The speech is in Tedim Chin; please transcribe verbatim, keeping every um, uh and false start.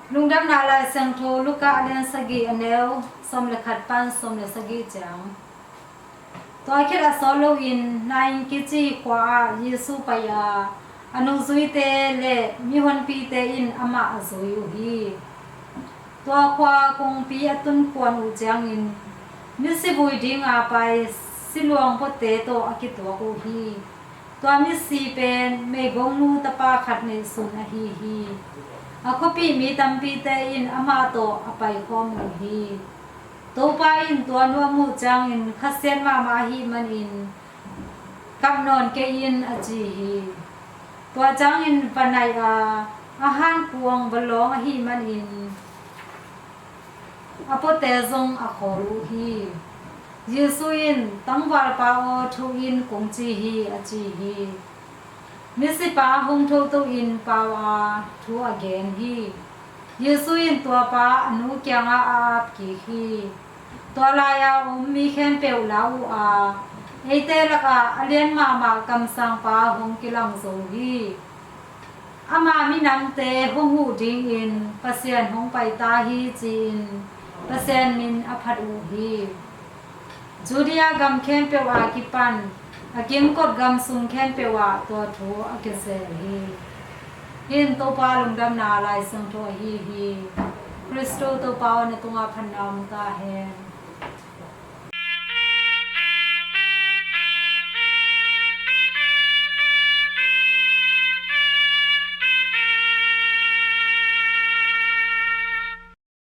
Lungdamna Lai Siangtho Luka a lian sagih, a neu sawm le khat pan sawm le sagih ciang. Tua khit a sawt loin Nain kici khua ah Jesu pai a, a nungzuite le mihonpite in amah a zui uh hi. Tua khua kongpi a tun kuan uh ciangin misi vui dinga pai siluang puate tawh a kituak uh hi. Tua misi pen meigongnu tapa khat neihsun ahi hi. A khuapih mi tampite in amah tawh a paikhawm uh hi. Topa in tua nu a muh ciangin khasiat mahmah ahih manin, "Kap nawn kei in," a ci hi. Tua ciangin va nai a, a hankuang va lawng ahih manin a puate zong a khawl uh hi. Jesu in, "Tangvalpa aw, tho in, kong ci hi," a ci hi. Misipa hong thotohin pau a, thu a gen hi. Jesu in tua pa a nu kiangah a ap kik hi. Tua lai-a om mi khempeuh lau uh a, eite lakah a lian mahmah kamsangpa hong kilang zo hi. Ama minamte hong huh dingin Pasian hong pai ta hi, ci-in Pasian min a phat uh hi. Judea gam khempeuh a kipan a kimkot gam sung khempeuh ah tua thu a kizel hi. Hih in Topa Lungdamna Lai Siangtho ahi hi. Khristo Topa aw, na tungah phatna om ta hen.